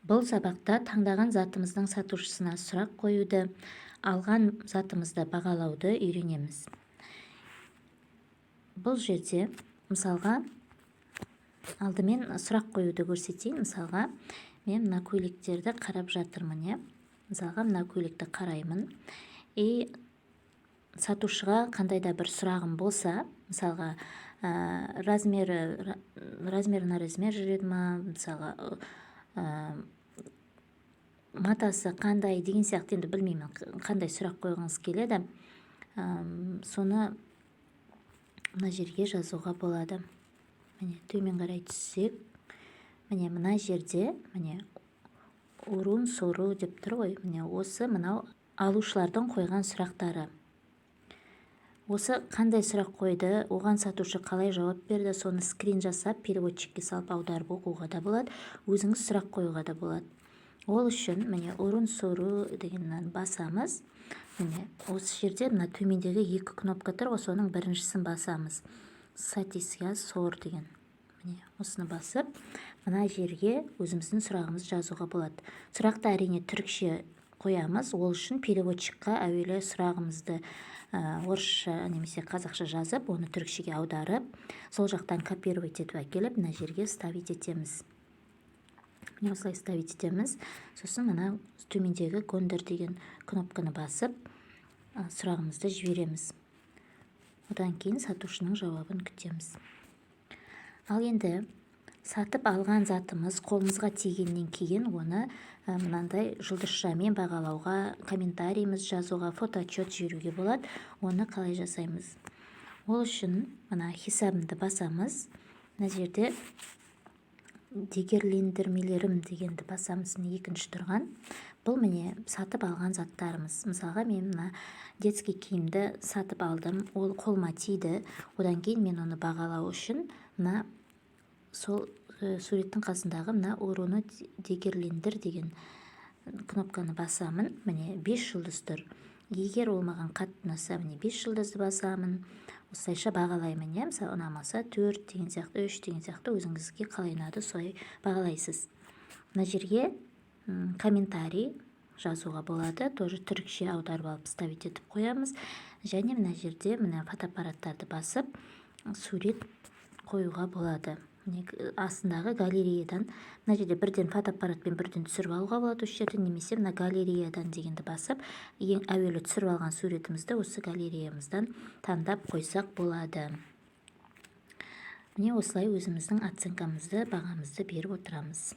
Бұл сабақта таңдаған затымыздың сатушысына сұрақ қоюды, алған затымызды бағалауды үйренеміз. Бұл жерде, мысалға, алдымен сұрақ қоюды көрсетейін. Мысалға, мен мына көйлектерді қарап жатырмын, иә. Мысалға, мына көйлекті қараймын и сатушыға қандай да бір сұрағым болса, мысалға, размері размер на размер жүреді ма, мысалға, матасы қандай деген сияқты, енді білмеймін, қандай сұрақ қойғыңыз келеді, соны мына жерге жазуға болады. Міне, төмен қарай түссек, міне, мына жерде, міне, "Ürün soru" деп тұр ғой. Міне, осы мынау алушылардың қойған сұрақтары. Осы қандай сұрақ қойды, оған сатушы қалай жауап берді, соны скрин жасап, переводчикке салып, аударып оқуға да болады, өзіңіз сұрақ қоюға да болады. Ол үшін, міне, "Ürün soru" дегеннен басамыз. Міне, осы жерде мына төмендегі екі кнопка тұр ғой, соның біріншісін басамыз, "Satıcıya sor" деген. Міне, осыны басып, мына жерге өзіміздің сұрағымызды жазуға болады. Сұрақты, әрине, түрікше қоямыз. Ол үшін переводчикқа әуелі сұрағымызды орысша немесе қазақша жазып, оны түрікшеге аударып, сол жақтан копировать етіп әкеліп, мына жерге вставить етеміз. Міне, осылай вставить етеміз. Сосын мына төмендегі "Gönder" деген кнопканы басып, сұрағымызды жібереміз. Одан кейін сатушының жауабын күтеміз. Ал енді сатып алған затымыз қолымызға тигеннен кейін оны мынандай жұлдызшамен бағалауға, комментарийіміз жазуға, фотоотчет жіберуге болады. Оны қалай жасаймыз? Ол үшін мына "Hesabımды" басамыз. Мына жерде "Değerlendirmelerim" дегенді басамыз. Міне, екінші тұрған бұл, міне, сатып алған заттарымыз. Мысалға, мен мына детский киімді сатып алдым, ол қолыма тиді. Одан кейін мен оны бағалау үшін мына сол суреттің қасындағы мына "Ürünü değerlendir" деген кнопканы басамын. Міне, 5 жұлдыз тұр. Егер ол маған қатты ұнаса, міне, 5 жұлдызды басамын. Осылайша бағалаймын, иә. Мысалы, ұнамаса, 4 деген сияқты, 3 деген сияқты, өзіңізге қалай ұнады, солай бағалайсыз. Мына жерге комментарий жазуға болады, тоже түрікше аударып алып, вставить етіп қоямыз. Және мына жерде, мына фотоаппараттарды басып, сурет қоюға болады. Міне, астындағы галереядан, мына жерде бірден фотоаппаратпен бірден түсіріп алуға болады осы жерден немесе мына "Галереядан" дегенді басып, ең әуелі түсіріп алған суретімізді осы галереямыздан таңдап қойсақ болады. Міне, осылай өзіміздің оценкамызды, бағамызды беріп отырамыз.